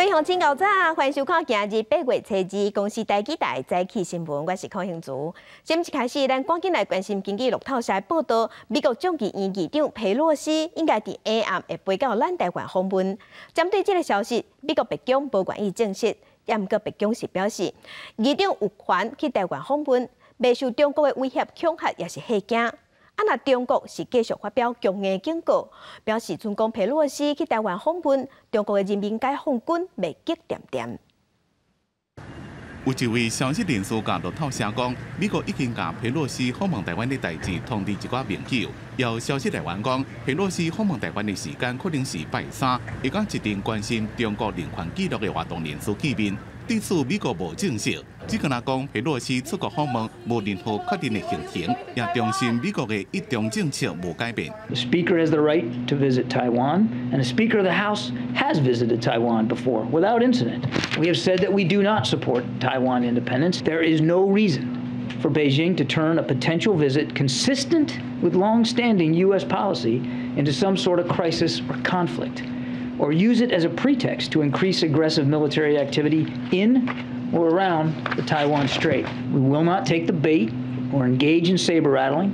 位鄉親𠢕早，歡迎收看今日8月初2公視台語台早起新聞，我是鄺興竹。新聞一開始，咱趕緊來關心根據路透社報道，美國眾議院議長佩洛西應該佇下暗會飛到咱台灣訪問。針對這個消息，美國白宮無願意證實，也毋過白宮是表示，議長有權去台灣訪問，袂受中國的威脅恐嚇，抑是嚇驚。啊！若中國是繼續發表強硬警告，表示準講佩洛西去台灣訪問，中國的人民解放軍袂激恬恬。有一位消息人士共路透社講，美國已經共佩洛西訪問台灣的代誌通知一寡盟友。有消息來源講，佩洛西訪問台灣的時間可能是拜三，會佮一陣關心中國人權紀錄的活動人士見面。對此，美國無證實，只敢若講佩洛西出國訪問無任何確定的行程，也重申美國的一中政策無改變。 The Speaker has the right to visit Taiwan, and the Speaker of the House has visited Taiwan before without incident. We have said that we do not support Taiwan independence. There is no reason for Beijing to turn a potential visit consistent with long-standing U.S. policy into some sort of crisis or conflict, or use it as a pretext to increase aggressive military activity in or around the Taiwan Strait. We will not take the bait or engage in saber rattling.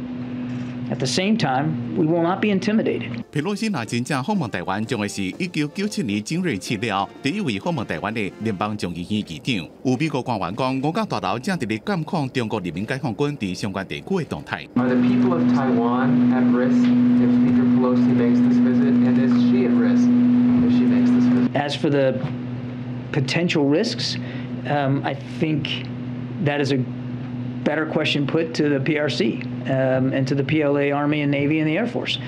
At the same time, we will not be intimidated. 佩洛西若真正訪問台灣，將會是1997年金瑞氣了第一位訪問台灣的聯邦眾議院議長。有美國官員講，五角大樓正佇咧監控中國人民解放軍佇相關地區的動態。 Are the people of Taiwan at risk if Speaker Pelosi makes this visit, and is she at risk if she makes this visit? As for the potential risks, I think that is a better question put to the PRC and to the PLA Army and Navy and the Air Force.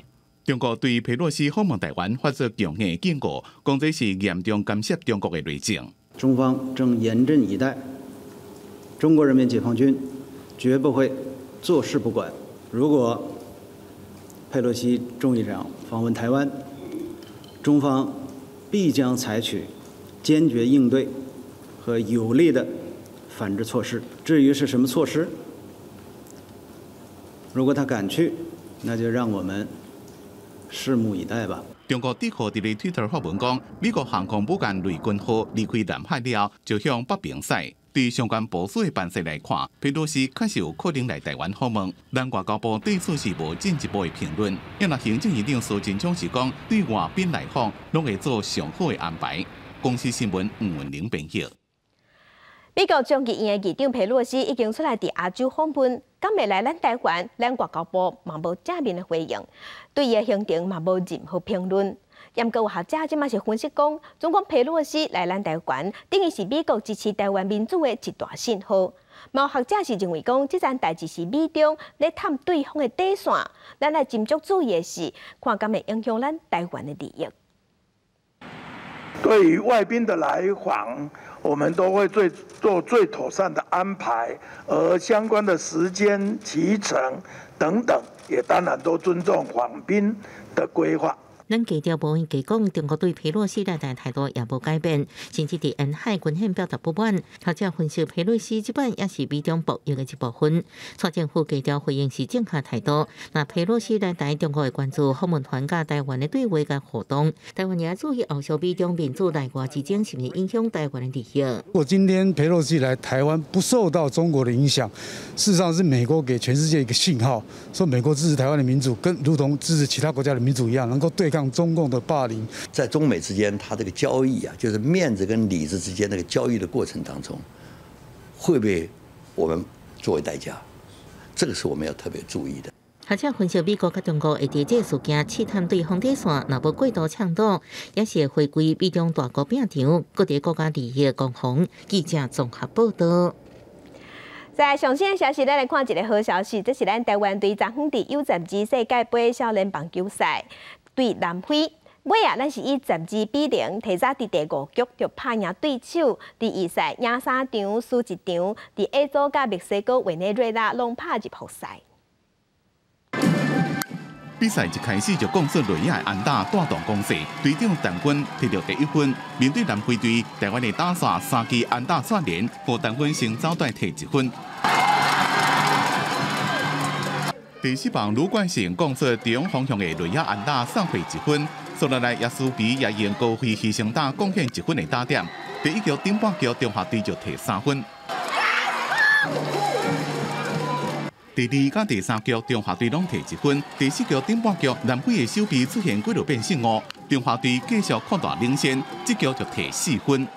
中國對佩洛西訪問台灣發出強硬警告，講這是嚴重干涉中國的內政。中方正嚴陣以待，中國人民解放軍絕不會坐視不管。如果佩洛西眾議長訪問台灣，中方必將採取堅決應對和有力的反制措施。至於是什麼措施，如果他敢去，那就讓我們拭目以待吧。中國智庫佇咧推特發文講，美國航空母艦雷根號離開南海了後，就向北邊駛。對相關部署的辦法來看，佩洛西確實有可能來台灣訪問。咱外交部對此是無進一步的評論。因為行政院長蘇貞昌是講，對外賓來訪，攏會做上好的安排。公視新聞吳文玲編譯。美國眾議院的議長佩洛西已經出來佇亞洲訪問，敢會來咱台灣，咱外交部嘛無正面的回應，對伊的行程嘛無任何評論。毋過有學者這馬是分析講，總講佩洛西來咱台灣，等於是美國支持台灣民主的一大信號。嘛有學者是認為講，這件代誌是美中咧探對方的底線，咱愛斟酌注意的是，看敢會影響咱台灣的利益。對於外賓的來訪，我們都會最做最妥善的安排，而相關的時間、期程等等，也當然都尊重訪賓的規劃。咱低調無閒講，中國對佩洛西來台態度也無改變，甚至佇沿海軍演表達不滿。學者分析，佩洛西這擺也是美中博弈的一部分。蔡政府低調回應是正確態度。若佩洛西來台，中國會關注訪問團佮台灣的對話佮互動。台灣也注意後續美中民主內外之爭是毋是影響台灣的利益。如果今天佩洛西來台灣不受到中國的影響，事實上是美國給全世界一個信號，說美國支持台灣的民主，跟如同支持其他國家的民主一樣，能夠對抗中共的霸凌。在中美之間，他這個交易啊，就是面子跟裡子之間那個交易的過程當中，會不會我們作為代價？這個是我們要特別注意的。學者分析，美國佮中國會佇這個事件試探對方底線，若無過度衝突，也是會回歸美中大國拼場，各地國家利益攻防。記者綜合報道。在上新的消息，咱來看一个好消息，這是咱台灣隊昨昏佇 U12世界盃少年棒球賽對南非，尾啊，咱是以12比0提早佇第五局就拍贏對手，佇預賽贏三場輸一場，佇 A 組佮墨西哥、委內瑞拉攏拍入複賽。比賽一開始就講出雷亞的安打帶動攻勢，隊長陳軍摕著第一分。面對南非隊，台灣的打線三支安打串連，予陳軍先走帶摕一分。第四棒盧冠成講出中方向的內野安打送回一分，紲落來，葉思比也用高飛犧牲打貢獻1分的打點。第一局頂半局，中華隊就提3分。第二佮第三局，中華隊攏提1分。第四局頂半局，南非的守備出現幾落遍失誤，中華隊繼續擴大領先，這局就提4分。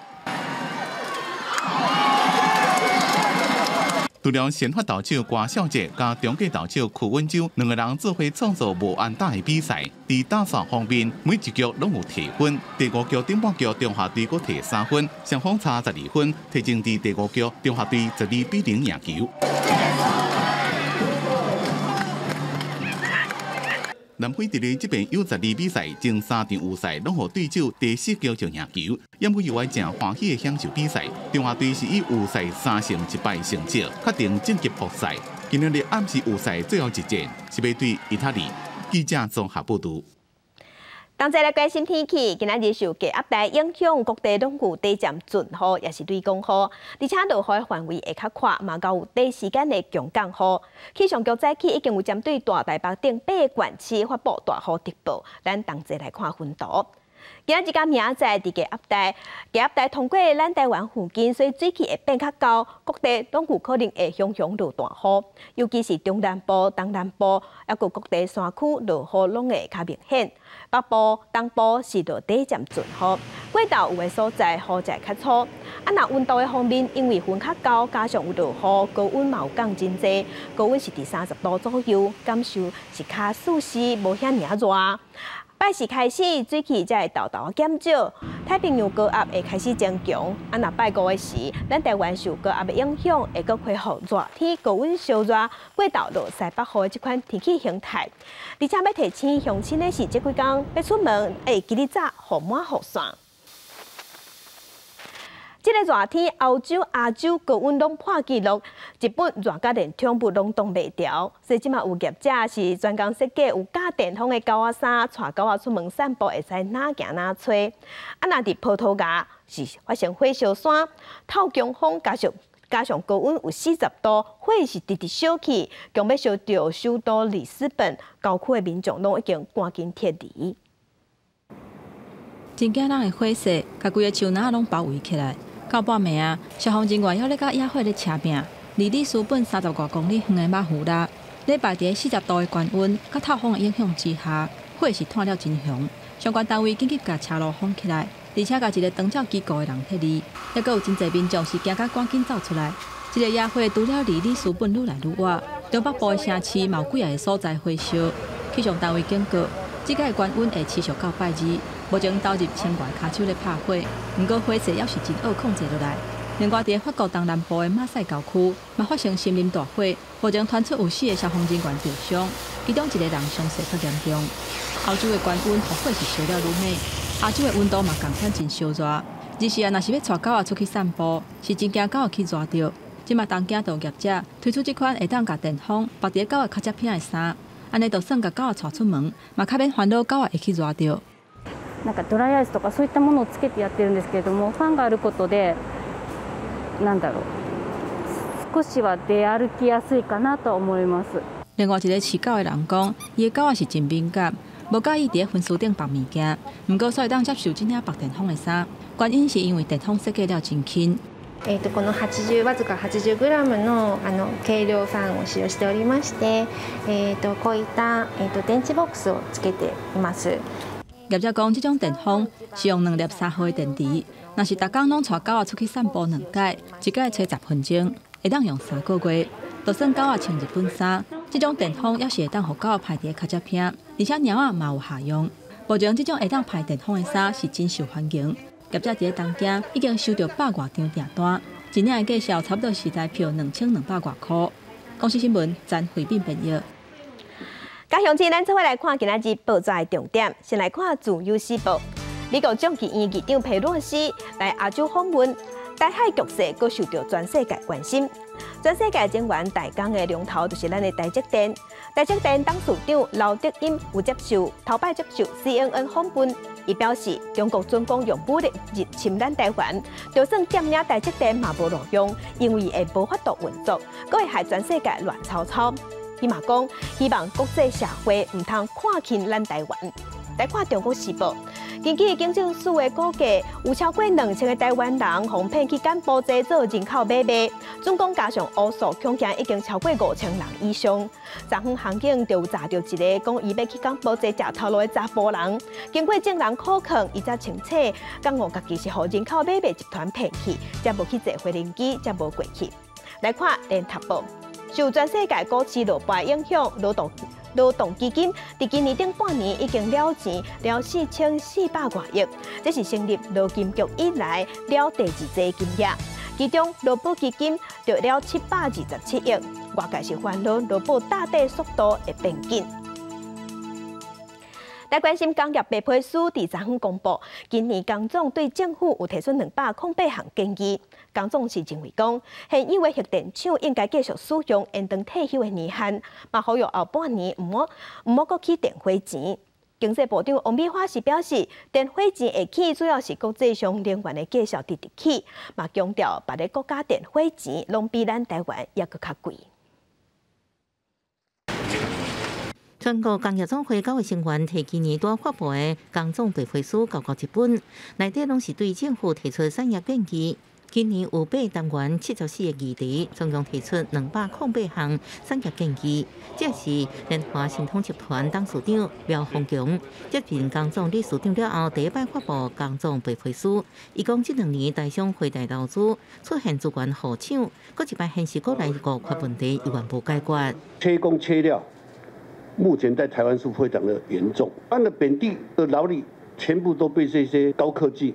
除了先發投手郭孝哲佮中繼投手柯文洲兩個人做伙創造無安打的比賽，佇打線方面每一局攏有提分。第五局頂半局，中華隊閣提3分，雙方差12分，提前佇第五局，中華隊12-0贏球。南非佇咧這邊 U12比賽，前3場有賽攏予對手第四局就贏球，猶過意外誠歡喜的享受比賽。中華隊是以有賽3勝1敗成績，確定晉級復賽。今仔日暗時有賽最後一戰是欲對義大利。記者綜合報導。同齊來關心天氣，今仔日受低壓帶影響，各地攏有短暫陣雨，也是雷公雨，而且落雨的範圍會較闊，嘛較有短時間的強降雨。氣象局早起已經有針對大台北等8個縣市發布大雨特報，咱同齊來看分圖。今仔日佮明仔載佇低壓帶通過咱台灣附近，所以水汽會變較高，各地攏有可能會雄雄落大雨，尤其是中南部、東南部，抑閣各地山區落雨攏會較明顯。北部、東部是落短暫陣雨，過晝有的所在雨就會較粗。啊，若溫度的方面，因為雲較高，加上有落雨，高溫嘛有降真濟，高溫是佇30度左右，感受是較舒適，無遐爾熱。拜四開始，水汽才會沓沓減少，太平洋高壓會開始增強。啊，若拜五的時，咱台灣受高壓的影響，會閣恢復熱天高溫燒熱，過晝落西北雨的這款天氣形態。而且欲提醒鄉親的是，這幾工欲出門會記得紮予滿雨傘。這个熱天，歐洲、亞洲高溫攏破紀錄，日本熱甲連寵物攏擋袂牢，所以這馬有業者是專工設計有加電風的狗仔衫，帶狗仔出門散步會使哪行哪吹。啊，若佇葡萄牙是發生火燒山，透強風加上高溫有40度，火是直直燒去，強欲燒著首都里斯本，郊區的民眾攏已經趕緊撤離。真驚人的火勢，共規个樹林攏包圍起來。到半暝啊，消防人員猶咧佮野火咧捙拚，離里斯本30外公里遠的馬胡拉，禮拜佇40度的高溫佮透風的影響之下，火是湠了真雄。相關單位緊急共車路封起來，而且共一个長照機構的人撤離，猶閣有真濟民眾是驚甲趕緊走出來。這个野火除了離里斯本愈來愈倚，中北部的城市嘛有幾个所在火燒。氣象單位警告，這擺的高溫會持續到拜二。目前投入千外跤手咧拍火，毋過火勢猶是真惡控制落來。另外，佇法國東南部的馬賽郊區，嘛發生森林大火，目前傳出有4個消防人員著傷，其中1個人傷勢較嚴重。歐洲的高溫，予火是燒了愈猛，亞洲的溫度嘛仝款真燒熱。日時啊，若是欲帶狗仔出去散步，是真驚狗仔去熱著。這馬東京都業者推出這款會當共電風縛佇狗仔跤跡片的衫，按呢就算共狗仔帶出門，嘛較免煩惱狗仔會去熱著。なんかドライアイスとかそういったものをつけてやってるんですけれども、ファンがあることでなんだろう、少しは出歩きやすいかなと思います。另外一个飼狗的人講，伊的狗仔是真敏感，無佮意佇咧薰書頂縛物件，毋過煞會當接受這領縛電風的衫，原因是因為電風設計了真輕。このわずか80グラムの軽量ファンを使用しておりまして、こういった電池ボックスをつけています。業者講，這種電風是用2粒3號的電池，若是逐工攏帶狗仔出去散步2擺，一擺揣10分鐘，會當用3個月。就算狗仔穿日本衫，這種電風猶是會當予狗仔排佇咧跤跡片，而且貓仔嘛有效用。目前這種會當排電風的衫是真受歡迎。業者佇咧東京已經收著100外張訂單，一領的價數差不多是台票2200外箍。公視新聞曾慧敏編譯。佮鄉親，咱做伙來看今仔日報紙的重點。先來看《自由時報》，美國眾議院議長佩洛西來亞洲訪問，台海局勢閣受著全世界關心。全世界能源大港的龍頭就是咱的台積電。台積電董事長劉德音有接受頭擺接受 CNN 訪問，伊表示中國準講用武力入侵咱台灣，就算佔領台積電嘛無路用，因為會無法度運作，閣會害全世界亂糟糟。伊嘛講，希望國際社會毋通看輕咱台灣。來看《中國時報》，根據警政署的估計，有超過2000個台灣人予騙去柬埔寨做人口買賣，總共加上烏數，恐驚已經超過5000人以上。昨昏刑警就有查著一个講伊欲去柬埔寨食頭路的查埔人，經過證人口供，伊才清楚，講哦家己是予人口買賣集團騙去，才無去坐飛行機，才無過去。來看《聯合報》，受全世界股市落敗影響，勞動基金佇今年頂半年已經了錢了4400外億，這是成立勞金局以來了第二濟金額。其中勞保基金著了727億，外界是煩惱勞保大底速度會變緊。來關心工業白皮書佇昨昏公布，今年工總對政府有提出208項建議。工總是認為講，現有的核電廠應該繼續使用延長退休的年限，嘛呼籲後半年毋好閣起電火錢。經濟部長王美花是表示，電火錢會起主要是國際上能源的價數直直起，嘛強調別个國家電火錢攏比咱台灣猶閣較貴。全國工業總會九个成員提今年拄發布的工總白皮書九九一本，內底攏是對政府提出產業建議。今年有八單元74個議題，總共提出208項產業建議。這是聯華新通集團董事長苗豐強接任工總理事長了後，第一擺發布工總白皮書。伊講，這兩年台商回台投資出現資源互搶，閣一擺顯示國內五缺問題猶原無解決。缺工缺料，目前在台灣是非常的嚴重，按的本地的勞力全部都被這些高科技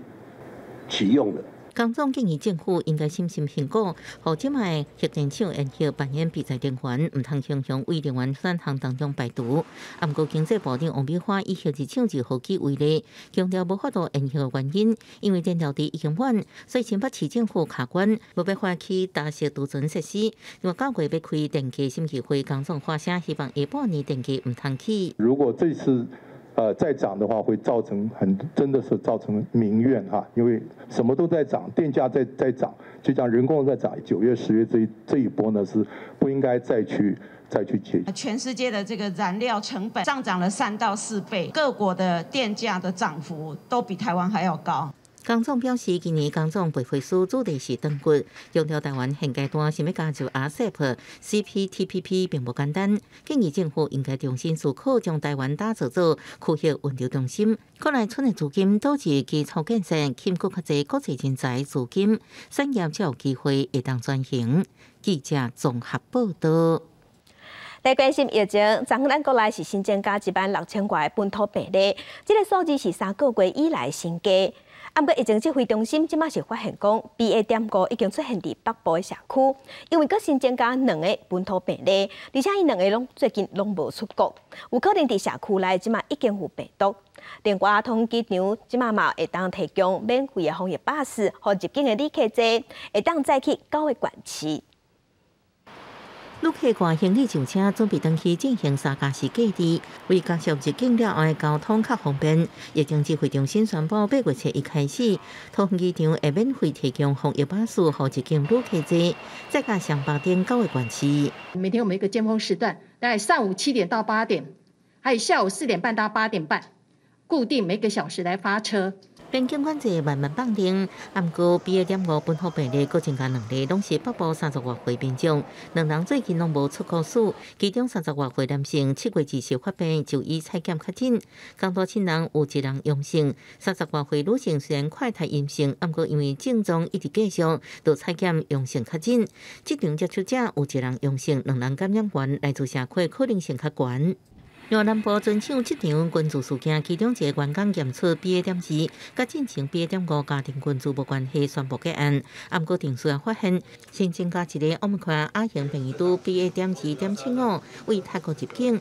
啟用了。工總建議政府應該審慎評估，予這擺核電廠延續扮演備載能源，毋通常常為能源選項當中排除。啊，毋過經濟部長王美花以核二廠二號機為例，強調無法度延續的原因，因為燃料池已經滿，所以新北市政府卡關，無辦法去搭設儲存設施。另外九月欲開電價審議會，工總發聲希望下半年電價毋通起。如果這次再漲的話，會造成很真的是造成民怨哈，因為什麼都在漲，電價在漲，就像人工在漲。9月、10月這一波呢，是不應該再去解。全世界的這個燃料成本上漲了3到4倍，各國的電價的漲幅都比台灣還要高。工總表示，今年工總白皮書主題是斷骨，強調台灣現階段想欲加入 RCEP、CPTPP 並無簡單，建議政府應該重新思考，將台灣打造做區域物流中心。國內村的資金導致基礎建設欠缺較濟國際人才資金，產業才有機會會當轉型。記者綜合報道。來關心疫情，昨昏咱國內是新增加1萬6千外本土病例，這個數字是3個月以來新低。啊，毋過疫情指揮中心這馬是發現講，BA.5已經出現佇北部的社區，因為閣新增加兩个本土病例，而且𪜶兩个攏最近攏無出國，有可能佇社區內這馬已經有病毒。另外，桃園機場這馬嘛會當提供免費的防疫巴士，予入境的旅客坐，會當載去九个縣市。旅客掛行李上車，準備轉去進行3加4隔離，為加速入境了後的交通較方便。疫情指揮中心宣布，8月初一開始，桃園機場會免費提供防疫巴士，予入境旅客坐，載到雙北等九個縣市。每天我們一個尖峰時段，大概上午7點到8點，還有下午4點半到8點半，固定每個小時來發車。邊境管制慢慢放寬，毋過 BA.5本土病例閣增加兩例，攏是北部30外歲民眾，兩人最近攏無出國史，其中30外歲男性7月20發病，就醫採檢確診，江多親人有一人陽性，30外歲女性雖然快篩陰性，毋過因為症狀一直繼續，就採檢陽性確診。這場接觸者有一人陽性，兩人感染源來自社區可能性較懸。另外，南部船廠這場群聚事件，其中一个員工驗出 BA.2，佮進前 BA.5家庭群聚無關係，宣布結案。毋過，定數也發現新增加一个奧密克戎亞型變異株 BA.2.75為泰國入境，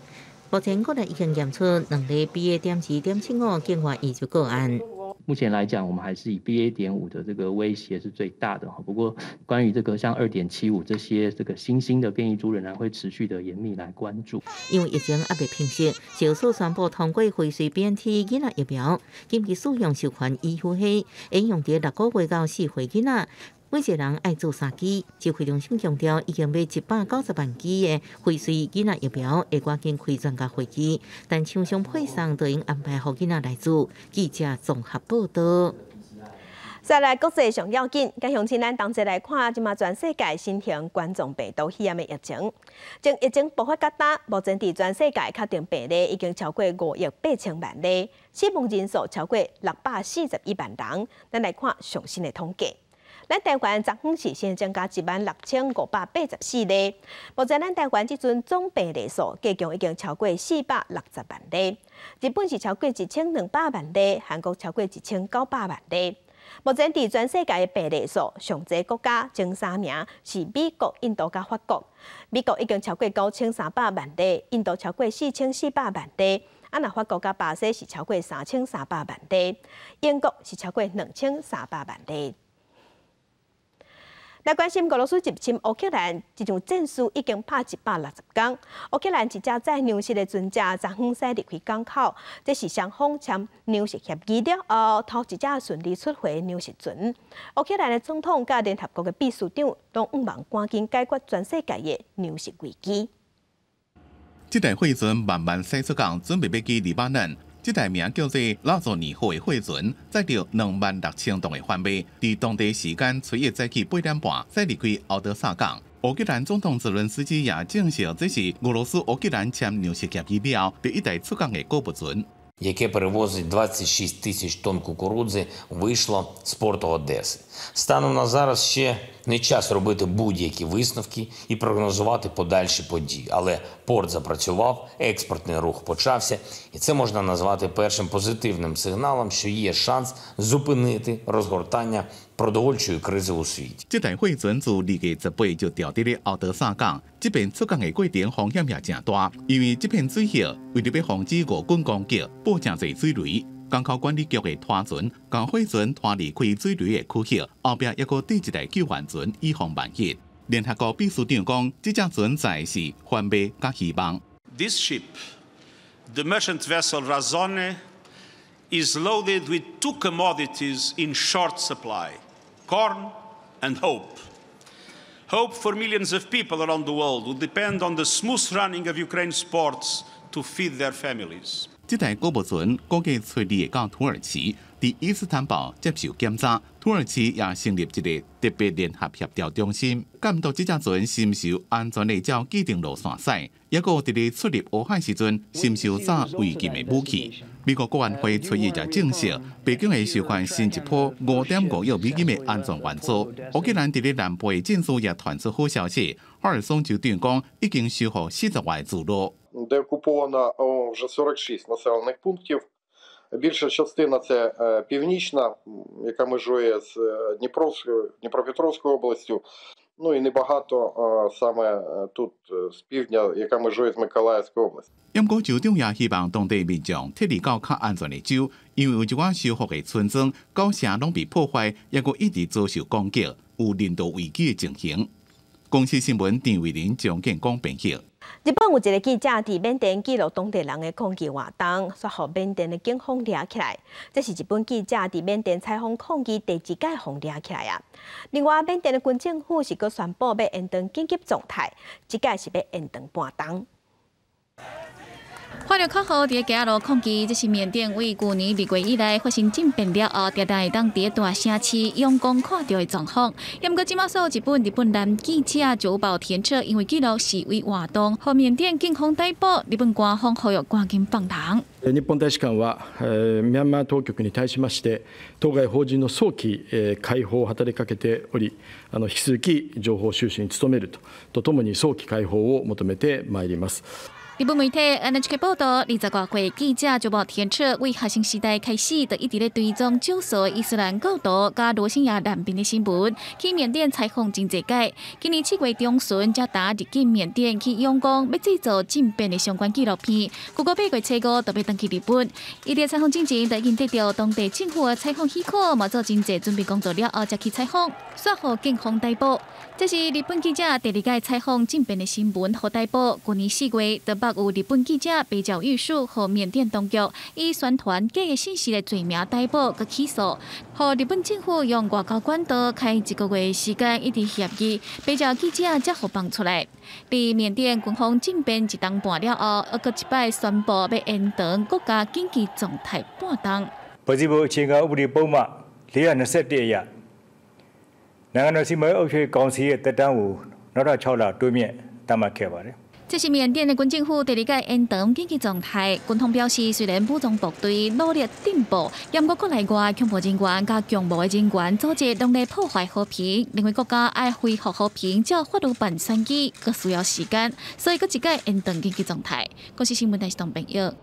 目前國內已經驗出兩例 BA.2.75境外移入個案。目前來講，我們還是以 BA.5的這個威脅是最大的哈。不過，關於這個像2.75這些這個新興的變異株，仍然會持續的嚴密來關注。因為疫情猶未平息，衛生署宣布通過輝瑞 BNT 囡仔疫苗緊急使用授權 EUA，會用佇6個月到4歲囡仔。每一个人愛注三劑。指揮中心強調，已經買190萬劑的輝瑞囡仔疫苗，會趕緊開專家會議，但廠商配送就應安排予囡仔來注。記者綜合報道。再來國際上要緊，佮鄉親咱同齊來看，這馬全世界新型冠狀病毒肺炎的疫情。從疫情爆發到今，目前佇全世界確定病例已經超過5億8千萬例，死亡人數超過641萬人。咱來看上新的統計。咱台灣昨昏是新增加16,584例，目前咱台灣這陣總病例數計共已經超過460萬例。日本是超過1200萬例，韓國超過1900萬例。目前佇全世界的病例數，上濟國家前三名是美國、印度佮法國。美國已經超過9300萬例，印度超過4400萬例，啊，若法國佮巴西是超過3300萬例，英國是超過2300萬例。來關心俄羅斯入侵烏克蘭，這場戰事已經拍160天。烏克蘭一隻載糧食的船隻昨昏駛離開港口，這是雙方簽糧食協議了後，頭一隻順利出貨糧食船。烏克蘭的總統佮聯合國的秘書長攏向望趕緊解決全世界的糧食危機。這台貨船慢慢駛出港，準備欲去黎巴嫩。這台名叫做拉佐尼號的貨船，載著26,000噸的番麥，佇當地時間初一早起8點半，駛離開敖德薩港。烏克蘭總統澤倫斯基也證實，這是俄羅斯烏克蘭簽糧食協議了後第一台出港的穀物船。 Яке перевозить 26 тисяч тонн кукурудзи, вийшло з порту Одеси. Станом на зараз ще не час робити будь-які висновки і прогнозувати подальші події. Але порт запрацював, експортний рух почався, і це можна назвати першим позитивним сигналом, що є шанс зупинити розгортання продовольчої кризи у світі. 這台貨船自2月18就調佇咧敖德薩港，這遍出港的過程風險也誠大，因為這片水域為著欲防止俄軍攻擊，佈誠濟水雷。港口管理局會拖船，共貨船拖離開水雷的區域，後壁猶閣綴一台救援船，以防萬一。聯合國秘書長講，這隻船載是番麥佮希望。 This ship, the merchant vessel Razoni, is loaded with two commodities in short supply: corn and hope. Hope for millions of people around the world who depend on the smooth running of Ukraine's ports to feed their families. 這台穀物船估計初二會到土耳其，佇伊斯坦堡接受檢查。土耳其也成立一個特別聯合協調中心，監督這隻船是毋是安全的照既定路線駛，猶閣佇咧出入烏海時陣，是毋是有載違禁的武器。美國國安會初一就證實，白宮會授權新一波5.5億美金的安全援助。烏克蘭佇咧南部的戰事也傳出好消息，赫爾松州長講已經收復40外聚落。 Деокуповано вже 46 населених пунктів. Більша частина це північна, яка межує з Дніпровською, Дніпропетровською областю. Ну і небагато саме тут з півдня, яка межує з Миколаївською областю. 毋過州長也希望當地民眾撤離到較安全的州，因為有一寡收復的村莊、九成攏被破壞，猶閣一直遭受攻擊，有人道危機的情形。公視新聞陳慧琳、張建光編譯。日本有一個記者佇緬甸記錄當地人的抗議活動，煞予緬甸的警方掠起來。這是日本記者佇緬甸採訪抗議第一擺予掠起來啊！另外，緬甸的軍政府是閣宣布欲延長緊急狀態，這擺是欲延長半冬。看著口號佇街仔路抗議，這是緬甸為舊年2月以來發生政變了後，定定會當佇大城市仰光看著的狀況。毋過這馬所有日本男記者久保田徹因為記錄示威活動，予緬甸警方逮捕，日本官方呼籲趕緊放人。日本大使館はミャンマー当局に対しまして当該邦人の早期解放を働きかけており、引き続き情報収集に努めるとともに早期解放を求めてまいります。日本媒體 NHK 報道，20外歲記者久保田徹為學生時代開始，就一直咧追蹤少數伊斯蘭教徒佮羅興亞難民的新聞，去緬甸採訪真濟擺。今年7月中旬，才搭入境緬甸去仰光，欲製作政變的相關紀錄片。結果8月初5，就欲轉去日本。伊佇採訪進前，就已經得著當地政府的採訪許可，嘛做真濟準備工作了後，才去採訪，煞予警方逮捕。這是日本記者第二擺採訪政變的新聞，予逮捕。舊年4月，就北國有日本記者白鳥玉樹予緬甸當局以宣傳假的信息的罪名逮捕佮起訴，予日本政府用外交管道開一個月時間一直協議，白鳥記者才予放出來。佇緬甸軍方政變一冬半了後，閣一擺宣布欲延長國家緊急狀態半冬。 ဖွဲ့စည်းပုံအခြေခံဥပဒေပုဒ်မ421အရနိုင်ငံတော်စီမံအုပ်ချုပ်ရေးကောင်စီရဲ့သက်တမ်းကိုနောက်ထပ်6လတိုးမြင့်သတ်မှတ်ခဲ့ပါတယ် 這是緬甸的軍政府第二擺延長緊急狀態。軍方表示，雖然武裝部隊努力進步，毋過國內外恐怖人員佮強暴的人員組織攏咧破壞和平，認為國家愛恢復和平，照法律辦選舉，閣需要時間，所以閣一擺延長緊急狀態。國視新聞台是董朋友。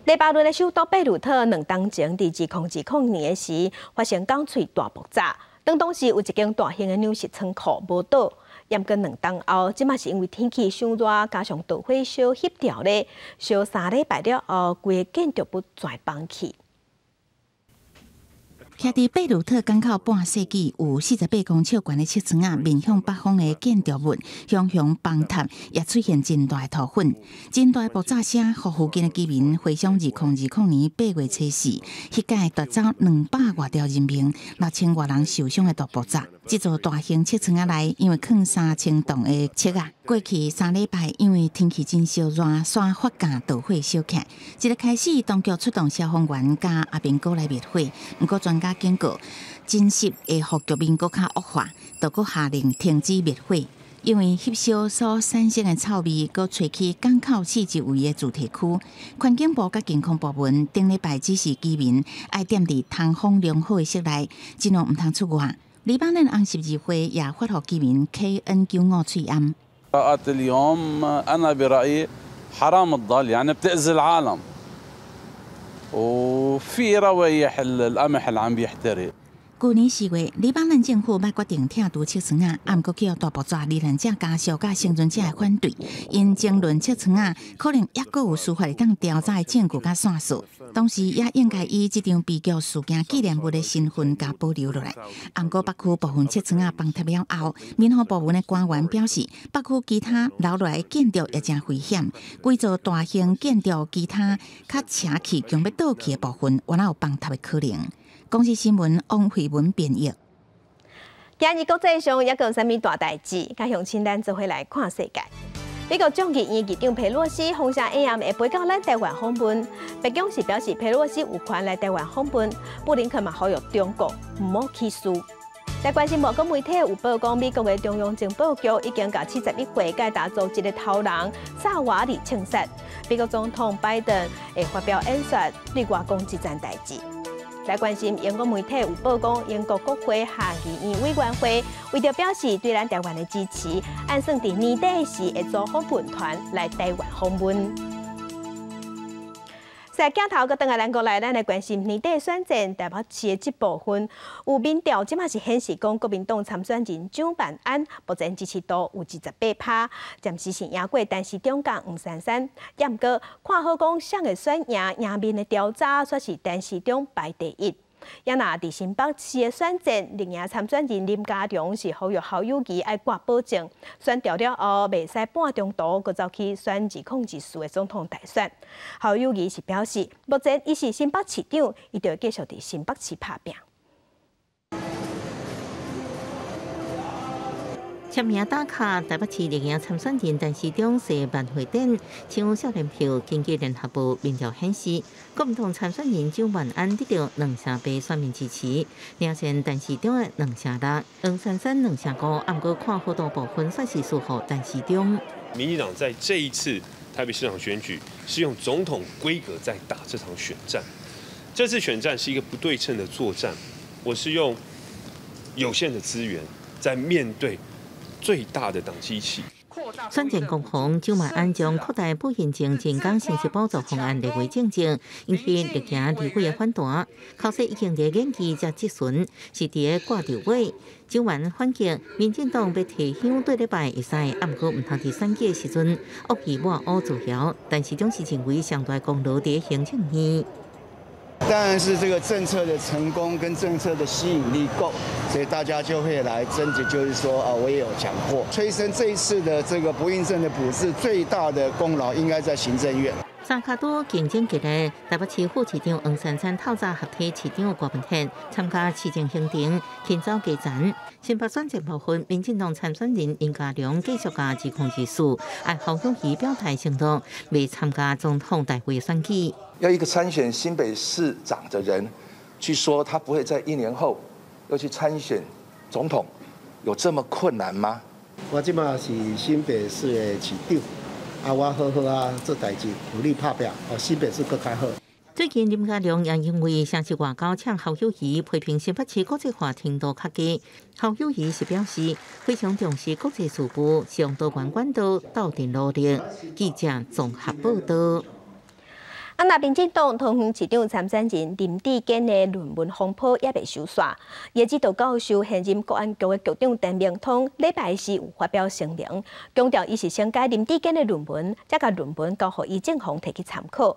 黎巴嫩的首都貝魯特兩冬前，佇2020年的時發生鋼脆大爆炸，當時有一間大型的糧食倉庫無倒。毋過兩冬後，這馬是因為天氣傷熱，加上導火燒翕掉咧，燒3禮拜了後，規个建築物全崩去。徛佇貝魯特港口半世紀有48公尺懸的尺窗仔，面向北方的建築物，雄雄崩塌，也出現真大的塗粉。真大的爆炸聲，予附近的居民回想2020年8月初四，彼屆奪走200外條人命、6000外人受傷的大爆炸。這座大型尺窗仔內，因為囥3000棟的尺仔，過去3禮拜因為天氣真燒熱，煞發芽導火燒起來。這个開始，當局出動消防員佮阿兵哥來滅火，毋過專家警告，真濕會予局面閣較惡化，就閣下令停止滅火。因為翕燒所產生的臭味，閣吹去港口四周圍的住宅區。環境部佮健康部門頂禮拜指示居民愛踮佇通風良好的室內，盡量毋通出外。黎巴嫩紅十字會也發予居民 KN95喙罨。 اليوم أنا برأيي حرام تضل يعني بتأذي العالم وفي روايح القمح اللي عم بيحترق。舊年4月，黎巴嫩政府欲決定拆除尺窗仔，毋過去予大爆炸罹難者家屬佮幸存者的反對，𪜶爭論尺窗仔可能猶閣有司法會當調查的證據佮線索，同時也應該以這場悲劇事件紀念物的身份共保留落來。毋過北區部分尺窗仔崩塌了後，民防部門的官員表示，北區其他留落來的建築也誠危險，規座大型建築其他較斜去、強欲倒去的部分，猶有崩塌的可能。公視新聞王慧文編譯。今日國際上猶閣有啥物大代誌？佮鄉親咱做伙來看世界。美國眾議院議長佩洛西風聲暗會飛到咱台灣訪問，白宮是表示佩洛西有權來台灣訪問。布林肯嘛呼籲中國毋好起事。來關心外國媒體有報講，美國的中央情報局已經共71歲蓋達組織的頭人薩瓦里槍殺。美國總統拜登會發表演說，對外講這件代誌。來關心英國媒體有報講，英國國會下議院委員會為著表示對咱台灣的支持，按算佇年底時會組訪問團來台灣訪問。在鏡頭閣轉來咱國內，咱來關心年底選戰台北市的這部分，有民調，這馬是顯示講國民黨參選人蔣萬安目前支持度有28%，暫時是贏過陳時中佮黃珊珊。毋過看好講誰會選贏，贏面的調查煞是陳時中排第一。也若佇新北市的選戰，綠營參選人林佳龍是呼籲侯友宜愛掛保證，選著了後袂使半中途閣走去選2024的總統大選。侯友宜是表示，目前伊是新北市長，伊就會繼續佇新北市拍拚。簽名打卡，台北市綠營參選人陳時中踅萬會頂搶少年票。根據聯合報民調顯示，國民黨參選人蔣萬安得到2成8選民支持，領先陳時中的2成6，黃珊珊2成5。毋過看好多部分算是輸予陳時中。民進黨在這一次台北市長選舉是用總統規格在打這場選戰，這次選戰是一個不對稱的作戰，我是用有限的資源在面對最大的黨機器。選戰攻防，蔣萬安將擴大不行政人工信息補助方案列為政見，引起綠營立委的反彈。口說已經佇研議才質詢，是佇咧掛著尾。蔣萬安反擊，民進黨欲提香對禮拜會使，毋過毋通佇選舉的時陣惡意抹烏造謠。陳時中是認為上大功勞佇行政院。當然是這個政策的成功跟政策的吸引力夠，所以大家就會來爭執，就是說啊，我也有講過。催生這一次的這個不孕症的補助，最大的功勞應該在行政院。三跤拄競爭激烈，台北市副市長黃珊珊透早合體市長郭文憲參加市政行程，勤走基層。新北選戰部分，民進黨參選人林佳龍繼續共2024，按侯友宜表態承諾，未參加總統大會選舉。要一個參選新北市長的人去說他不會在一年後又去參選總統，有這麼困難嗎？我這馬是新北市的市長。啊，我好好啊做代誌，努力拍拼，予新北市閣較好。最近林佳龍也因為城市外交嗆侯友宜，批評新北市國際化程度較低。侯友宜是表示非常重視國際事務，向多元管道鬥陣努力。記者綜合報道。啊，那民進黨桃園市長參選人林智堅的論文風波猶未收煞，伊的指導教授現任國安局的局長陳明通禮拜四有發表聲明，強調伊是先改林智堅的論文，才共論文交予余正煌提去參考。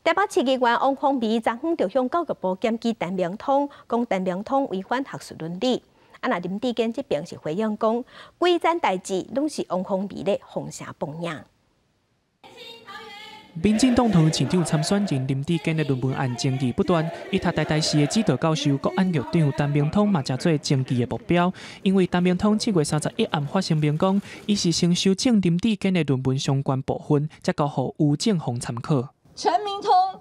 台北市議員王鴻薇昨昏就向教育部檢舉陳明通，講陳明通違反學術倫理。啊，那林智堅這邊是回應講，規件代誌攏是王鴻薇咧封城放影。民進黨桃園市長參選人林智堅的論文案爭議不斷，伊讀台大系的指導教授國安局長陳明通嘛成做爭議的目標，因為陳明通7月31暗發聲明講，伊是先修正林智堅的論文相關部分，才交予余正煌參考。陳明通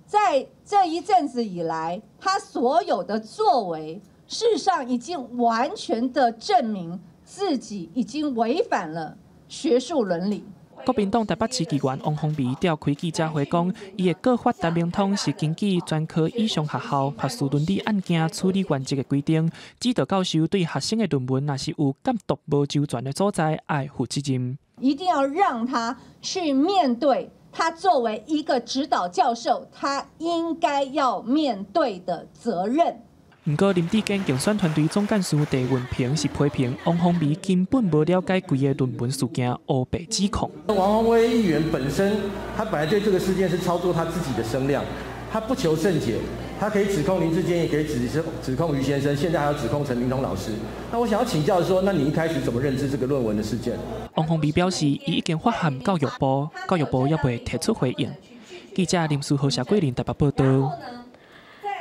在這一陣子以來，他所有的作為，事實上已經完全的證明自己已經違反了學術倫理。國民黨台北市議員王鴻薇召開記者會講，伊的告發陳明通是根據專科以上學校學術倫理案件處理原則的規定，指導教授對學生的論文若是有監督無周全的所在，愛負責任。一定要讓他去面對他作為一個指導教授，他應該要面對的責任。毋過林智堅競選團隊總幹事鄭文平是批評王鴻薇根本無了解規个論文事件，烏白指控。王鴻薇議員本身，他本來對這個事件是操作他自己的聲量，他不求甚解，他可以指控林智堅，也可以指控余先生，現在還要指控陳明通老師。那我想要請教說，那你一開始怎麼認知這個論文的事件？王鴻薇表示，伊已經發函教育部，教育部猶未提出回應。記者林書豪、謝桂林台北報道。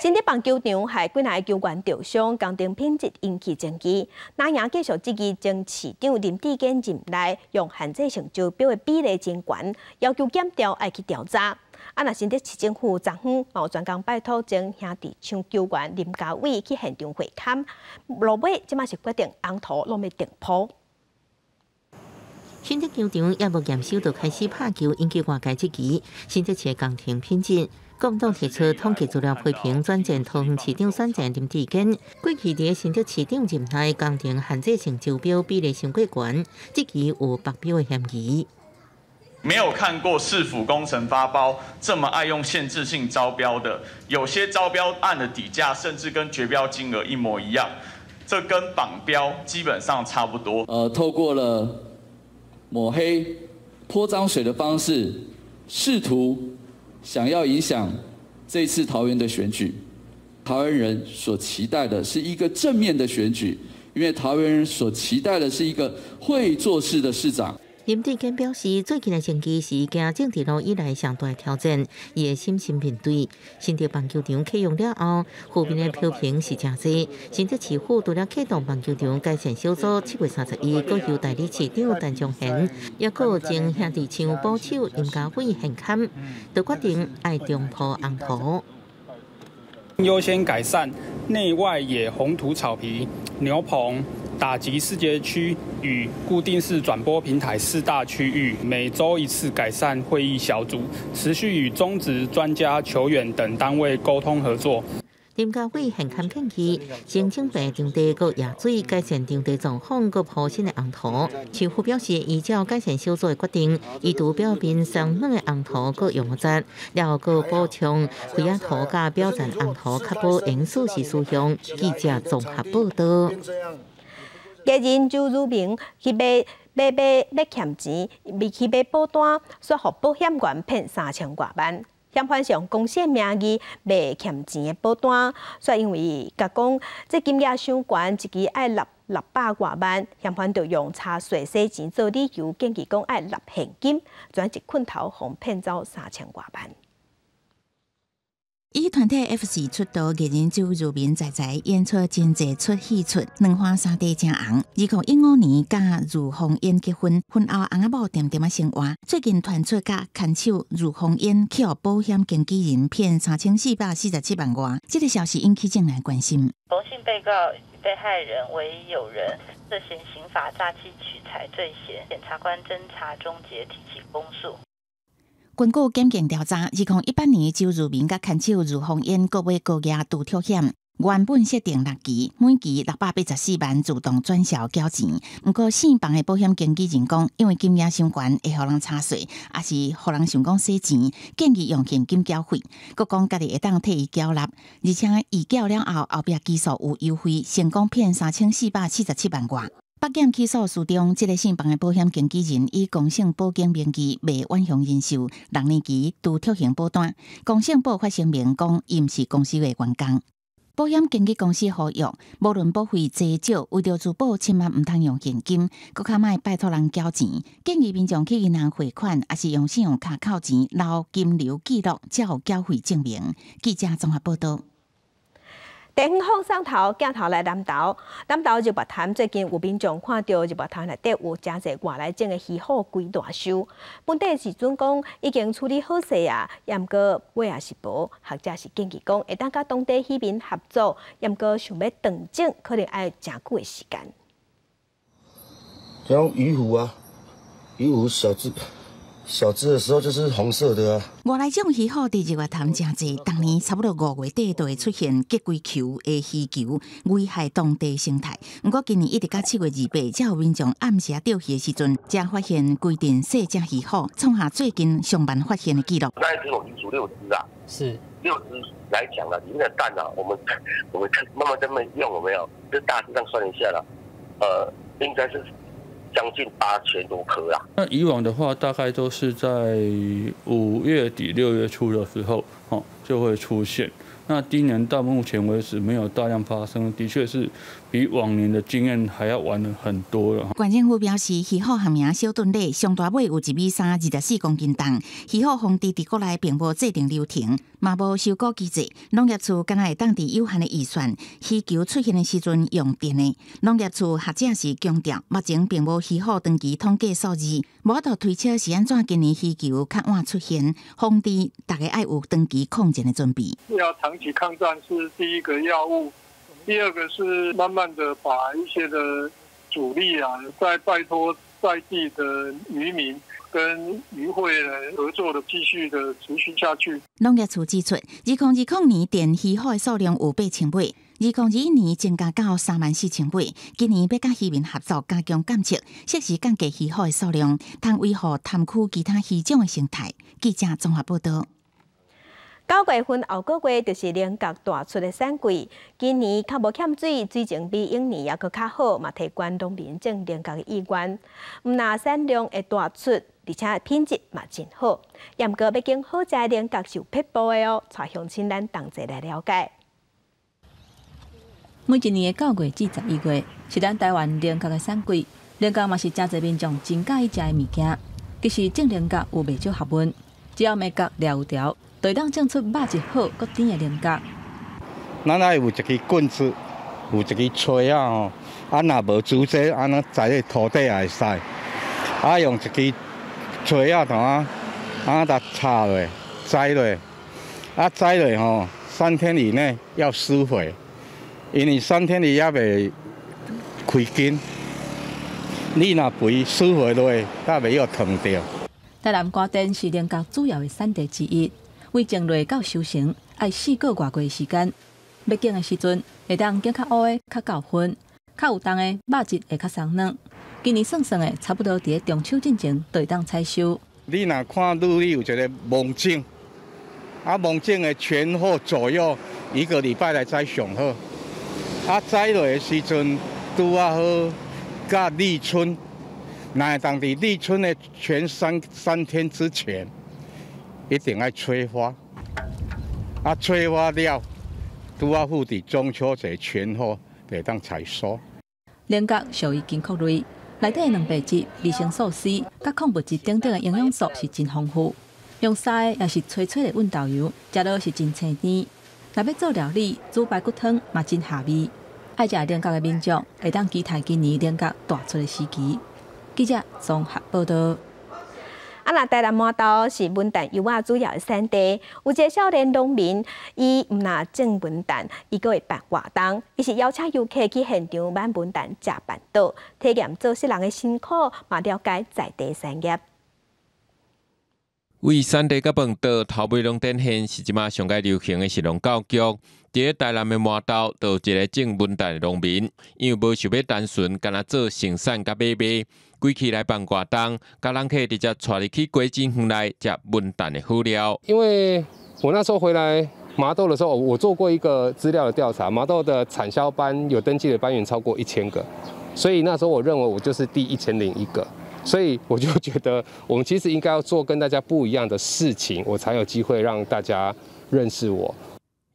新竹棒球場害幾若个球員著傷，工程品質引起爭議。藍營繼續質疑前市長林智堅任內用限制性招標的比例真懸，要求檢調愛去調查。啊，若新竹市政府昨昏有專工拜託前兄弟搶球員林家偉去現場會勘，落尾這馬是決定紅土攏欲重鋪。新竹球場猶無驗收就開始拍球，引起外界質疑。新竹市的工程品質。國民黨提出統計資料批評轉戰桃園市長選戰林智堅，過去佇新竹市長任內工程限制性招標比例傷過懸，質疑有綁標的嫌疑。沒有看過市府工程發包這麼愛用限制性招標的，有些招標案的底價甚至跟絕標金額一模一樣，這跟綁標基本上差不多。透過了抹黑、潑髒水的方式，試圖想要影響這次桃園的選舉。桃園人所期待的是一個正面的選舉，因為桃園人所期待的是一個會做事的市長。林智堅表示，最近的爭議是行政治路以來上大挑戰，伊會審慎面對。新竹棒球場啟用了後，負面的批評是誠濟。新竹市府除了啟動棒球場改善小組，7月31，閣由代理市長陳宗賢，抑閣前兄弟搶捕手林家偉現勘，就決定愛重鋪紅土。優先改善內外野紅土草皮、牛棚、打擊視覺區與固定式轉播平台四大區域，每週一次改善會議小組，持續與中職專家、球員等單位溝通合作。林家偉現勘建議，先整備場地閣壓水，改善場地狀況，閣鋪新的紅土。市府表示，依照改善小組的決定，移除表面鬆軟的紅土閣用木質，了後閣補充灰仔土佮表層紅土，確保會使適時使用。記者綜合報道。藝人周如明去買買買欲欠錢，未去買保單，煞予保險員騙3000外萬。嫌犯是用公司名義賣欠錢的保單，煞因為共講這金額傷懸，一支愛納600外萬，嫌犯就用查稅洗錢做理由，建議講愛納現金，轉一棍頭予騙走3000外萬。以團體 F 四出道，藝人周如明在在演出真濟齣戲出，兩花三地誠紅。2015年佮如鳳英結婚，婚後翁仔某恬恬仔生活。最近傳出佮牽手如鳳英去予保險經紀人騙3447萬外，這個消息引起眾人關心。彭姓被告與被害人為友人，涉嫌刑法詐欺取財罪嫌，檢察官偵查終結，提起公訴。根據檢警調查，2018年周如明佮牽手如鳳英購買高額獨特險，原本設定六期，每期684萬自動轉銷繳錢。毋過姓彭的保險經紀人講，因為金額傷懸，會予人查稅，抑是予人想講洗錢，建議用現金繳費。閣講家己會當替伊繳納，而且預繳了後，後壁期數有優惠，成功騙3447萬外。北檢起訴書中，這个姓彭的保險經紀人以公勝保險名義賣遠雄人壽6年期獨特型保單，公勝保發聲明講，伊毋是公司的員工。保險經紀公司呼籲，無論保費濟少，為著自保，千萬毋通用現金，閣較莫拜託人繳錢。建議民眾去銀行匯款，抑是用信用卡扣錢，留金流記錄，才有繳費證明。記者綜合報導。地方放送頭鏡頭來南投，南投日月潭最近有民眾看著日月潭內底有誠濟外來種的魚虎規大岫，本地是準講已經處理好勢啊，毋過尾也是無，學者是建議講會當佮當地漁民合作，毋過想欲斷種可能愛誠久的時間。像魚虎啊，魚虎小隻。小隻的時候就是紅色的啊。外來種魚虎佇日月潭誠濟，逐年差不多5月底就會出現結規球的魚球，危害當地生態。毋過今年一直到7月28，才有民眾暗時釣魚的時陣，才發現規陣細隻魚虎，創下最近上萬發現的紀錄。那一隻我煮6隻啊，是6隻來講啊，裡面的蛋啊，我們慢慢這麼用，有沒有？就大致上算一下啦，應該是將近8000多顆啦。那以往的話，大概都是在5月底6月初的時候，就會出現。那今年到目前為止沒有大量發生，的確是比往年的經驗還要晚了很多了。縣政府表示，魚虎學名小盾鯉，上大尾有1米3，24公斤重。魚虎防治佇國內並無制定流程，嘛無收購機制。農業處敢若會當佇有限的預算，魚球出現的時陣用電的。農業處學者是強調，目前並無魚虎長期統計數字，無法度推測是按怎今年魚球較晚出現。防治大家愛有長期抗戰的準備。要長期抗戰是第一個藥物，第二個是慢慢的把一些的主力啊，再拜託在地的漁民跟漁會合作的繼續的持續下去。農業處指出，2020年電魚虎的數量有8000尾，2021年增加到34000尾。今年欲佮漁民合作加強監測，適時降低魚虎的數量，通維護潭區其他魚種的生態。記者綜合報導。9月份後個月就是菱角大出的產季，今年較無欠水，水情比往年猶閣較好，嘛提懸農民種菱角的意願。毋但產量會大出，而且品質嘛真好。毋過欲揀好食的菱角是有撇步的哦，帶鄉親咱同齊來了解。每一年的9月至11月是咱台灣菱角的產季，菱角嘛是誠濟民眾真佮意食的物件。其實種菱角有袂少學問，只要眉角掠有條，就會當種出肉質好、閣甜的菱角。咱愛有一支棍子，有一支錘仔吼，啊，若無竹子，按呢栽佇土底也會使。啊，用一支錘仔頭啊，啊，共插落，栽落，啊，栽落吼，3天以內要施肥，因為3天伊猶未開根。你若肥施肥落，才袂予燙著。台南嘉田是菱角主要的產地之一。為種落到收成，愛4個外月時間。欲揀的時陣，會當揀較烏的較夠分，較有重的肉質會較鬆軟。今年算算的，差不多佇咧中秋進前就會當採收。你若看日曆有一個芒種，啊芒種的前後左右一個禮拜來摘上好。啊摘落的時陣拄仔好，佮立春，若會當佇立春的前三天之前，一定愛催花。啊，催花了，拄仔好佇中秋節前後會當採收。菱角屬於堅果類，內底的蛋白質、維生素 C、佮礦物質等等的營養素是真豐富。用燒的抑是炊炊的溫豆油，食落是真清甜。若欲做料理，煮排骨湯嘛真合味。愛食菱角的民眾會當期待今年菱角大出的時期。記者綜合報道。啊，若台南麻豆是文旦柚仔主要的產地，有一个少年農民，伊毋若種文旦，伊閣會辦活動，伊是邀請遊客去現場挽文旦、食辦桌，體驗做穡人的辛苦，嘛了解在地產業。為產地佮飯桌頭尾攏展現，是這馬上蓋流行的食農教育。佇咧台南的麻豆，就有一个種文旦的農民，因為無想欲單純干焦做生產佮買賣，規氣來辦活動，共人客直接帶入去果子園內食文旦的好料。因為我那時候回來麻豆的時候，我做過一個資料的調查，麻豆的產銷班有登記的班員超過1000個，所以那時候我認為我就是第1001個。所以我就覺得，我們其實應該要做跟大家不一樣的事情，我才有機會讓大家認識我。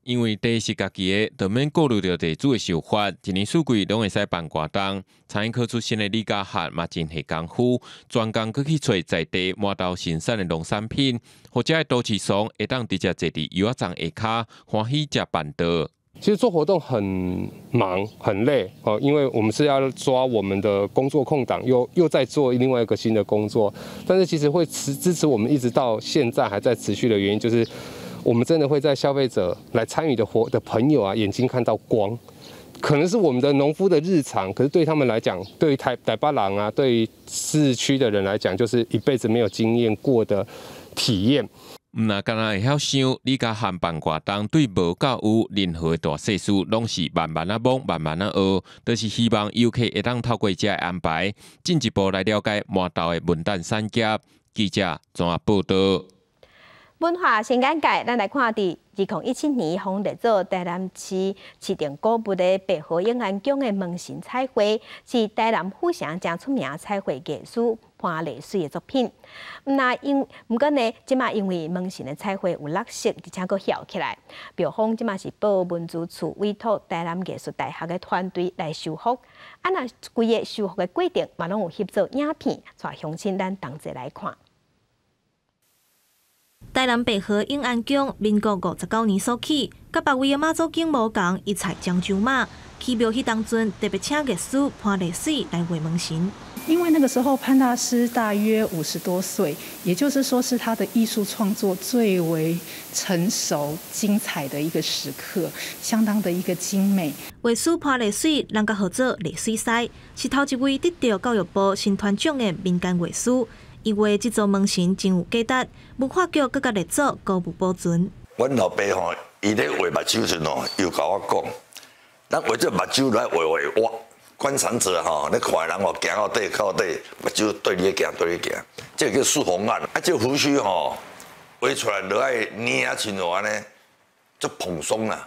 因為地是家己的，就免顧慮著地主的想法，一年四季攏會使辦活動。餐飲科出身的李家漢嘛真下功夫，專工閣去揣在地麻豆新鮮的農產品，予遮的都市倯會當直接坐佇柚仔叢下跤，歡喜食辦桌。其實做活動很忙很累哦，因為我們是要抓我們的工作空檔，又在做另外一個新的工作。但是其實會支持我們一直到現在還在持續的原因，就是我們真的會在消費者來參與的的朋友啊，眼睛看到光，可能是我們的農夫的日常，可是對他們來講，對於台北人啊，對於市區的人來講，就是一輩子沒有經驗過的體驗。毋若干焦會曉想，李家漢辦活動對無到有任何的大細事，攏是慢慢仔摸，慢慢仔學，就是希望遊客會當透過這个安排，進一步來了解麻豆的文旦產業。記者綜合報道。文化新眼界，咱來看佇2017年，予列做台南市市定古物的白河永安宮的門神彩繪，是台南府城誠出名彩繪藝師潘麗水的作品。若因毋過呢，這馬因為門神的彩繪有落色，而且閣翹起來，廟方這馬是報文資處委託台南藝術大學的團隊來修復。啊，若規个修復的過程嘛，攏有翕做影片，帶鄉親咱同齊來看。台南白河永安宮，民國59年所起，佮別位的媽祖宮無仝，伊採漳州馬起廟彼當陣，特別請藝師潘麗水來畫門神。因為那個時候潘大師大約50多歲，也就是說是他的藝術創作最為成熟、精彩的一個時刻，相當的一個精美。畫師潘麗水，人共號做麗水師，是頭一位得著教育部新傳獎的民間畫師。伊畫這座門神真有價值，文化局閣共列做古物保存。阮老爸吼，伊咧畫目睭時吼，又共我講，咱畫這目睭來畫畫我觀賞者吼，咧看的人吼，行到底到底，目睭對你行，對你行，這個叫視紅眼。啊，這個鬍鬚吼，畫出來就愛捏啊，親像按呢，足蓬鬆啦，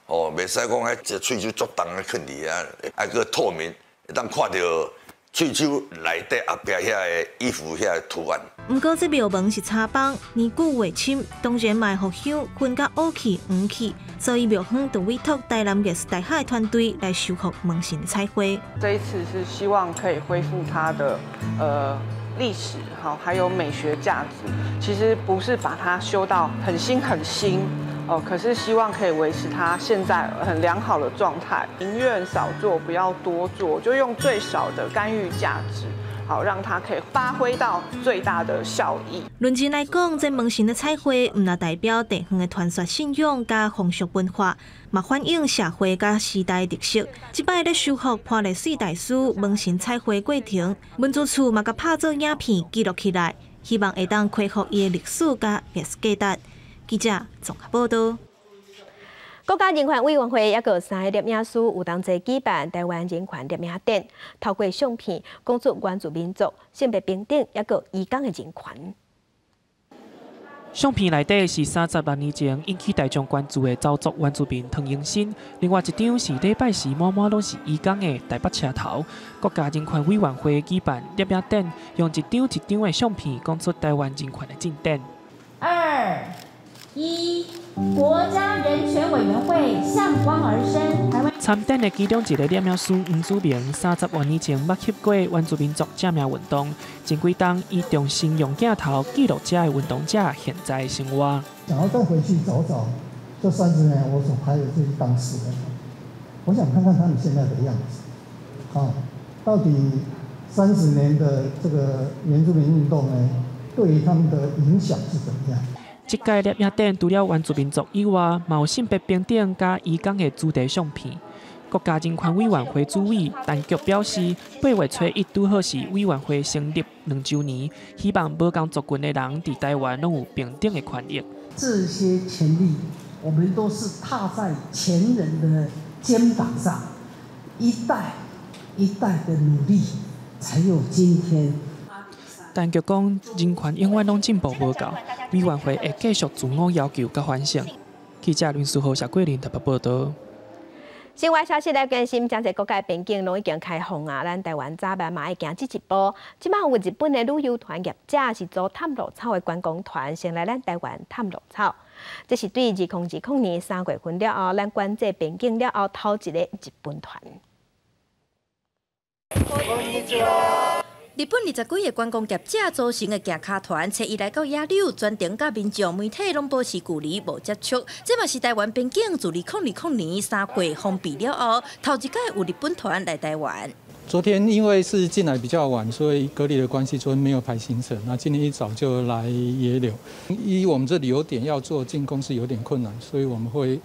哦，袂使講彼這喙鬚足重咧囥佇遐，愛閣透明，會當看著。喙鬚內底後壁遐个衣服遐个圖案。毋過這廟門是柴枋，年久畫深，當然嘛會予香熏甲烏去黃去，所以廟方就委託台南藝術大學的團隊來修復門神彩繪。這一次是希望可以恢復它的歷史，好，還有美學價值。其實不是把它修到很新很新。哦，可是希望可以維持它現在很良好的狀態，寧願少做，不要多做，就用最少的干預價值，好讓它可以發揮到最大的效益。論真來講，這門神的彩繪毋但代表地方的傳說信仰佮風俗文化，嘛反映社會佮時代特色。這擺咧修復潘麗水大師門神彩繪過程，文資處嘛共拍做影片記錄起來，希望會當恢復伊的歷史佮藝術價值。記者綜合報道。國家人權委員會抑閣三个攝影師有同齊舉辦台灣人權攝影展，透過相片講出原住民族性別平等抑閣移工的人權。相片內底是36年前引起大眾關注的鄒族原住民唐英新，另外一張是禮拜時滿滿攏是移工的台北車頭。國家人權委員會舉辦攝影展，用一張一張的相片講出台灣人權的進展。二、一。國家人權委員會向光而生。台灣參展的其中一个攝影師黃祖明，30外年前捌翕過原住民族正名運動，前幾冬伊重新用鏡頭記錄這个運動者現在的生活。想要再回去找找這30年我所拍的這些當事人，我想看看他們現在的樣子，啊，到底30年的這個原住民運動呢，對於他們的影響是怎麼樣？這屆攝影展除了原住民族以外，嘛有性別平等佮移工的主題相片。國家人權委員會主委陳菊表示，8月初1拄好是委員會成立2週年，希望無仝族群的人佇台灣攏有平等的權益。這些權利，我們都是踏在前人的肩膀上，一代一代的努力，才有今天。陳菊講，人權永遠攏進步無夠，委員會會繼續自我要求佮反省。記者林書豪、謝桂林台北報導。新聞消息來關心，誠濟國家邊境攏已經開放啊，咱台灣早晚嘛會行這一步。這擺有日本的旅遊團業者是組探鹿草的觀光團，先來咱台灣探鹿草。這是對2020年3月份了後，咱關閉邊境了後，頭一個日本團。日本20幾个觀光業者組成的行跤團，初一來到野柳，全程佮民眾媒體攏保持距離，無接觸。這嘛是台灣邊境自2020年3月封閉了後，頭一擺有日本團來台灣。昨天因為是進來比較晚，所以隔離的關係，昨天沒有排行程。那今天一早就來野柳，依我們這旅遊點要做淨空是有點困難，所以我們會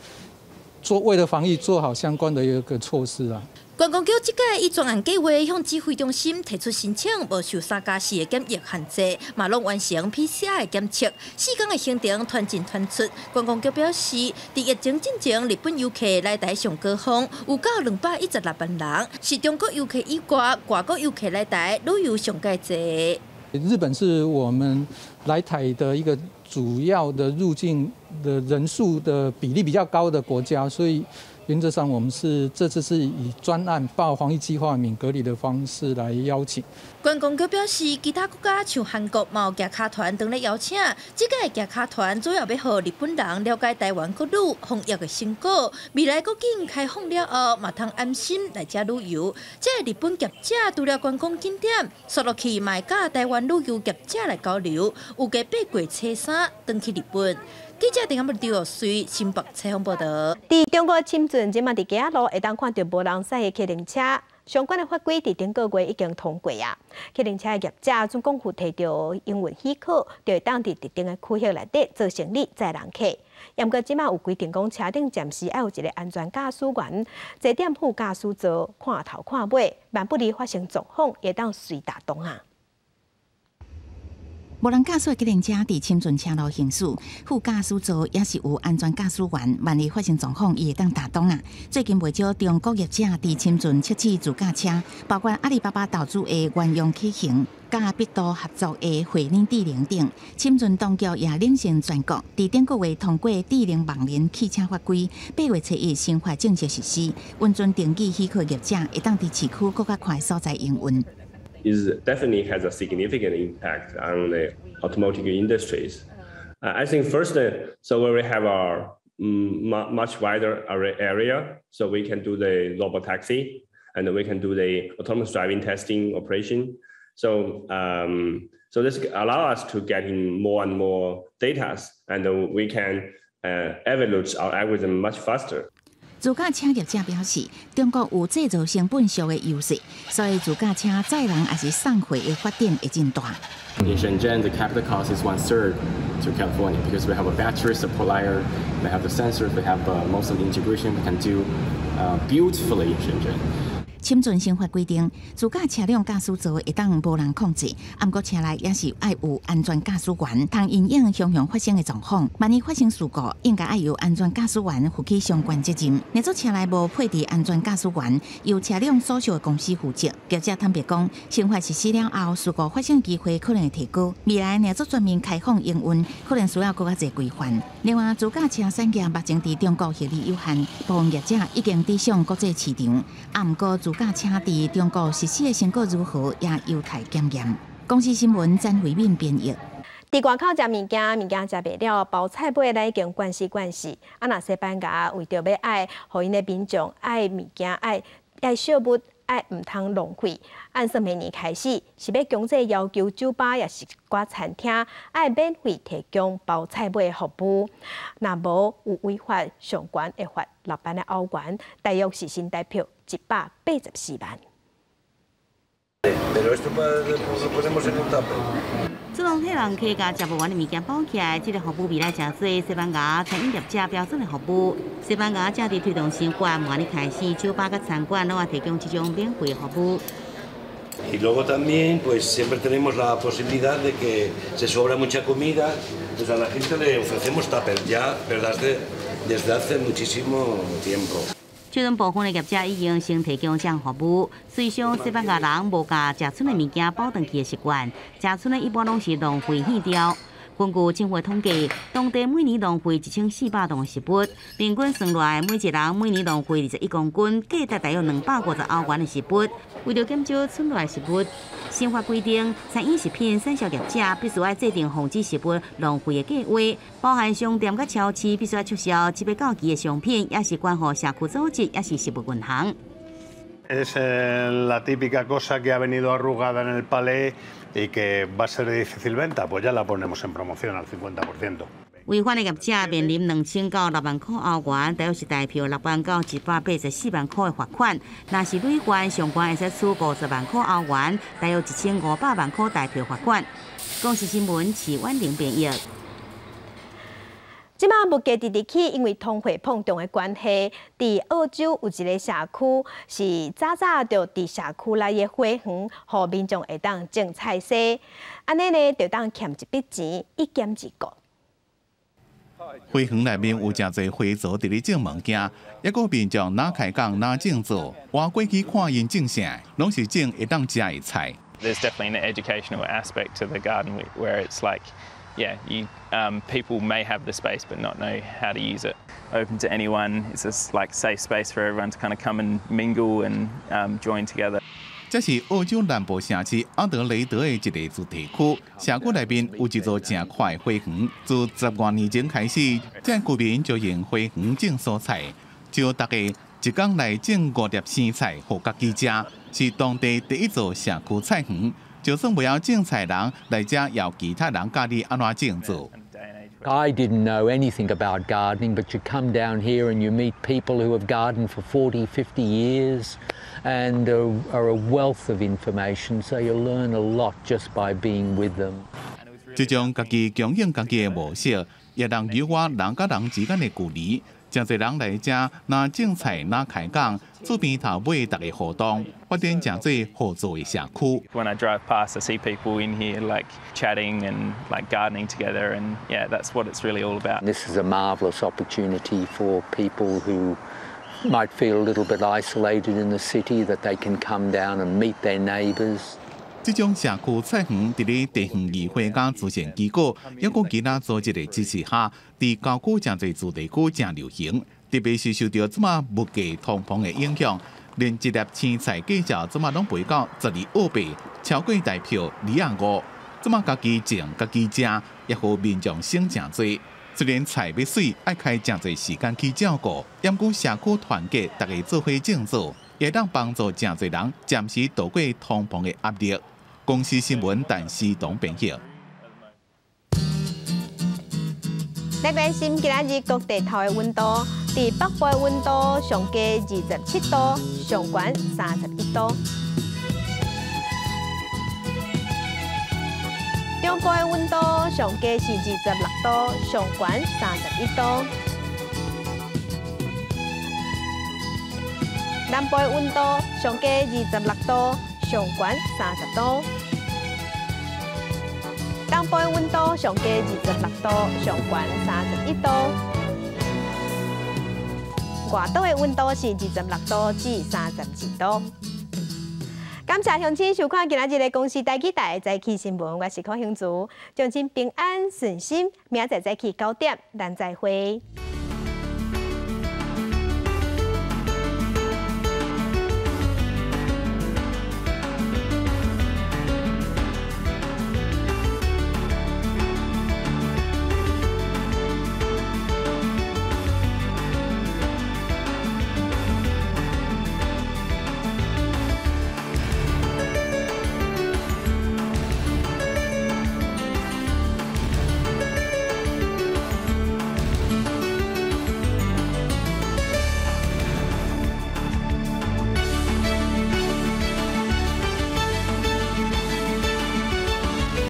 做為了防疫做好相關的一個措施啊。觀光局這屆以專案計劃向指揮中心提出申請，無受3+4的檢疫限制，嘛攏完成 PCR 的檢測，4天的行程團進團出。觀光局表示，佇疫情進前，日本遊客來台上高峰有到216萬人，是中國遊客以外，外國遊客來台旅遊上蓋濟。日本是我們來台的一個主要的入境的人數的比例比較高的國家，所以原則上，我們是這次是以專案報防疫計劃免隔離的方式來邀請。觀光局表示，其他國家像韓國嘛有行跤團當咧邀請，這屆行跤團主要欲予日本人了解台灣國旅防疫的成果，未來國境開放了後，嘛通安心來遮旅遊。這个日本業者除了觀光景點，紲落去嘛會佮台灣旅遊業者來交流，預計8月初3轉去日本。記者鄭阿木隨新北採訪報導。佇中國深圳，這馬佇街仔路會當看著無人駛的客運車，相關的法規佇頂個月已經通過啊。客運車的業者總共有提著營運許可，就會當佇特定的區域內底做生理載人客。毋過這馬有規定講，車頂暫時愛有一个安全駕駛員，坐佇副駕駛座看頭看尾，萬不利發生狀況，會當隨踏擋啊。無人駕駛的計程車佇深圳車路行駛，副駕駛座也是有安全駕駛員，萬一發生狀況，伊會當踏擋啊。最近袂少中國業者佇深圳測試自駕車，包括阿里巴巴投資的遠洋啟行，佮百度合作的慧能智能等。深圳當局也領先全國，佇頂個月通過智能網聯汽車法規，8月初1新法正式實施，允准登記許可業者會當佇市區閣較寬所在營運。 Is definitely has a significant impact on the automotive industries. I think first, so when we have our much wider area, so we can do the robotaxi and we can do the autonomous driving testing operation. So this allow us to get in more and more data, and we can evaluate our algorithm much faster. 自駕車業者表示，中國有製造成本俗的優勢，所以自駕車載人抑是送貨的發展會真大。 In Shenzhen, the capital cost is one third to California because we have a battery supplier, we have the sensors, we have most of the integration we can do beautifully in Shenzhen. 深圳新法規定，自駕車輛駕駛座會當無人控制，毋過車內也是愛有安全駕駛員，通因應常常發生的狀況。萬一發生事故，應該愛由安全駕駛員負起相關責任。若做車內無配置安全駕駛員，由車輛所屬的公司負責。業者坦白講，新法實施了後，事故發生機會可能會提高。未來若做全面開放營運，可能需要閣較濟規範。另外，自駕車產業目前佇中國獲利有限，部分業者已經轉向國際市場。啊，毋過自駕車佇中國實施的成果如何，也有待檢驗。公視新聞詹慧敏編譯。佇外口食物件，物件食袂了，包菜尾咱已經慣勢慣勢。啊，若西班牙為著欲愛，予𪜶的民眾愛物件愛愛惜物，愛毋通浪費。按算明年開始，是欲強制要求酒吧抑是寡餐廳愛免費提供包菜尾服務。若無有違法，上懸會罰6萬的歐元，大約是新台票184萬。這攏替人客共食無完的物件包起來，這个服務未來誠濟西班牙餐飲業者標準的服務。西班牙正佇推動新法，明年開始，酒吧佮餐館攏愛提供這種免費服務。 Y luego también, pues siempre tenemos la posibilidad de que se sobra mucha comida, pues a la gente le ofrecemos tupper ya, pero desde hace muchísimo tiempo. 這陣部分的業者已經先提供這項服務。雖說西班牙人無共食賰的物件包轉去的習慣，食賰的一般攏是浪費棄掉。根據政府統計，當地每年浪費1400噸的食物，平均算落來，每一人每年浪費21公斤，價值大約250歐元的食物。為著減少賰落來食物，新法規定，餐飲食品產銷業者必須愛制定防止食物浪費的計劃，包含商店佮超市必須愛促銷這筆到期的商品，抑是關乎社區組織，抑是食物銀行。 Es la típica cosa que ha venido arrugada en el palé y que va a ser de difícil venta, pues ya la ponemos en promoción al 50%. 違反的業者面臨2000到6萬塊歐元，大約是台票6萬到184萬塊的罰款。若是累犯，上懸會使處50萬塊歐元，大約1500萬塊台票罰款。公視新聞徐婉玲編譯。這擺物價直直起，因為通貨膨脹的關係，佇澳洲有一个社區是早早就佇社區內的花園，予民眾會當種菜蔬，按呢呢就當儉一筆錢，一兼二顧。花園內面有誠濟花槽佇咧種物件，抑閣民眾若開講若種做，我過去看𪜶種啥，攏是種會當食的菜。 There's definitely an educational aspect to the garden where it's like, yeah, people may have the space but not know how to use it. Open to anyone, it's a like safe space for everyone to kind of come and mingle and join together. 這是澳洲南部城市阿德雷德的一个住宅區，社區內面有一座誠闊的花園。自10外年前開始，這居民就用花園種蔬菜，就大家一工來種五粒生菜，予家己食，是當地第一座社區菜園。就算袂曉種菜人來遮，也有其他人教你按怎種做。 I didn't know anything about gardening, but you come down here and you meet people who have gardened for 40, 50 years and are a wealth of information, so you learn a lot just by being with them. 這種家己供應家己的模式，也讓優化人佮人之間的距離。誠濟人來遮，若種菜，若開講，厝邊頭尾逐个活動，發展誠濟合作的社區。 When I drive past, I see people in here like chatting and like gardening together, and yeah, that's what it's really all about. This is a marvelous opportunity for people who might feel a little bit isolated in the city, that they can come down and meet their neighbours. 這種社區菜園佇咧地方議會佮慈善機構，抑閣其他組織的支持下，佇郊區誠濟住宅區誠流行。特別是受著這擺物價通膨的影響，連一粒青菜價錢這擺攏賣到12澳幣，超過台票25。這擺家己種、家己食，也予民眾省誠濟。雖然菜欲媠，愛開誠濟時間去照顧，毋過社區團結，逐家做伙種做，會當幫助誠濟人暫時渡過通膨的壓力。公視新聞陳思彤編譯。來關心今仔日各地頭的溫度，佇北部的溫度上低27度，上懸31度。中部的溫度上低是26度，上懸31度。南部的溫度上低26度，上懸30度。東部的溫度上低26度，上懸31度。外島的溫度是26度至32度。感謝鄉親收看今仔日的公視台語台早起新聞，我是柯興竹，祝親平安順心，明仔載早起9點，咱再會。